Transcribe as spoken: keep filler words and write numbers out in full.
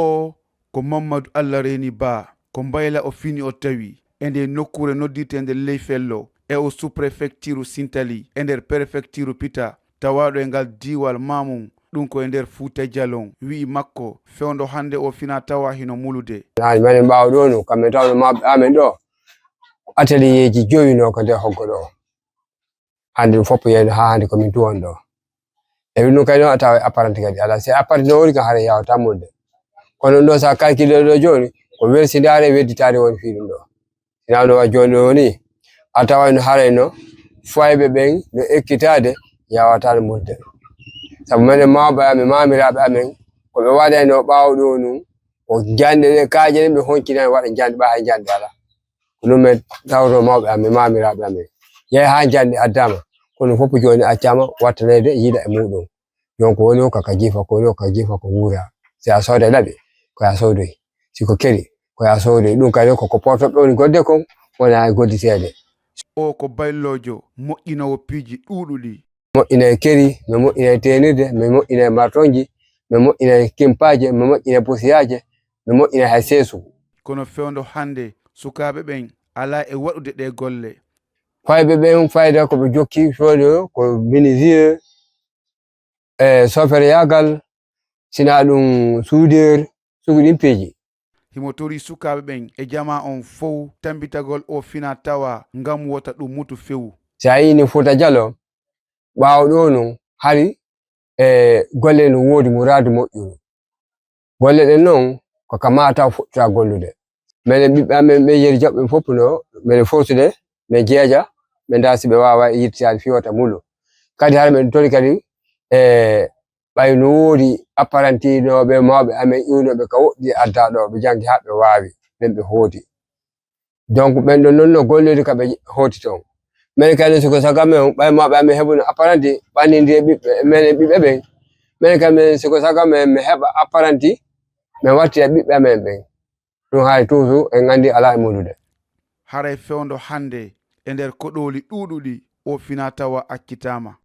Oo ko Mammadu Alla Reeni Baa, ko Mbayla o fini o tawi, e ndee nokkuure noddirteende Leyfello, e o sous-prefecture Sintali, e nder prefecture Pita, tawaaɗo e ngal diiwal Maamum, ɗun ko e nder Fuuta Jalon, wi'i makko, fewndo hannde oo finaa tawaa hino mulude. Haani manen ɓaawo ɗoo non, kamɓe tawno mawɓe amen ɗoo, ateliyeeji jowi non ko nder hoggo ɗoo. Hannde ɗum fof yeeyno haa hannde ko min tun woni ɗoo. E ɗum kadi non a tawa apparanti kadi alaa. Si apparanti non woni kam haray yaawataa mulude. Kono ɗum ɗoo si a calcule ɗoo jooni, ko welsindaare e wedditaare woni fii ɗum ɗoo. Sinaa ɗum wa jooni ɗoo woni, a tawayno haray no fayɓe ɓen no ekkitaade yaawataa no mulude. Sabu menen mawɓe amen, maamiraaɓe amen, ko ɓe waɗayno ɓaawo ɗoo nun, ko janɗe ɗe kaaje ɗen ɓe honkinani waɗa janɗe ɓay hay janɗe alaa. Ko ɗum men tawto mawɓe amen, maamiraaɓe amen. Yahi haa jannde addaama, kono fof jooni accaama wattanede yiida e muuɗum. Jon ko woni o ka ka jiifa, ko woni o ka jiifa ko wuura. Si a sooda laɓi, ko a soodoy. Si ko keri, ko a soodoy. Ɗum kadi ko ko portoɓe woni godde kon, wona e godditeede. O ko bayloojo moƴƴinoowo piiji ɗuuɗuɗi. Moƴƴinay keri, mi moƴƴinay teenirde, mi moƴƴinay martonji, mi moƴƴinay kimpaaje, mi moƴƴinay pusiyaaje, mi moƴƴinay hay seesu. Kono fewndo hannde, sukaaɓe ɓen alaa e waɗude ɗee golle. Fayɓe ɓen fayda ko ɓe jokki fewndo ko menuisier, e soferyaagal, sinaa ɗum soudeur, sugu ɗin piiji. Himo torii sukaaɓe ɓen e jamaa on fow tambitagol oo finaa tawaa ngam wota ɗum mutu few. Si a yi'ii ni Fuuta Jalon, ɓaawo ɗoo non, hari e golle no woodi muraadu moƴƴuru. Golle ɗen non, ko ka Matam fuɗɗata gollude. Menen ɓiɓɓe amen ɓen Yeri Jaɓɓe fof no, menen fowtude, men jeeja, men ndaara si ɓe waawa yittitaade fii wota mulu. Kadi hara men tori kadi e ɓay no woodi apparantinooɓe mawɓe amen iwnooɓe ka woɗɗi addaa ɗoo, ɓe janngi haa ɓe waawi, ɓen ɓe hooti. Donc, ɓen ɗon non no golloyde ka ɓe hooti ton. Menen kadi si ko sago amen, ɓay mawɓe amen heɓuno apparanti, ɓannindiri e ɓiɓɓe, menen ɓiɓɓe ɓen. Menen kadi men si ko sago amen, mi heɓa apparanti, mi wattira ɓiɓɓe amen ɓen. Ɗum hay toujours en anndi alaa e mulude. Haray fewndo hannde e nder koɗooli ɗuuɗuɗi, oo finaa tawaa accitaama.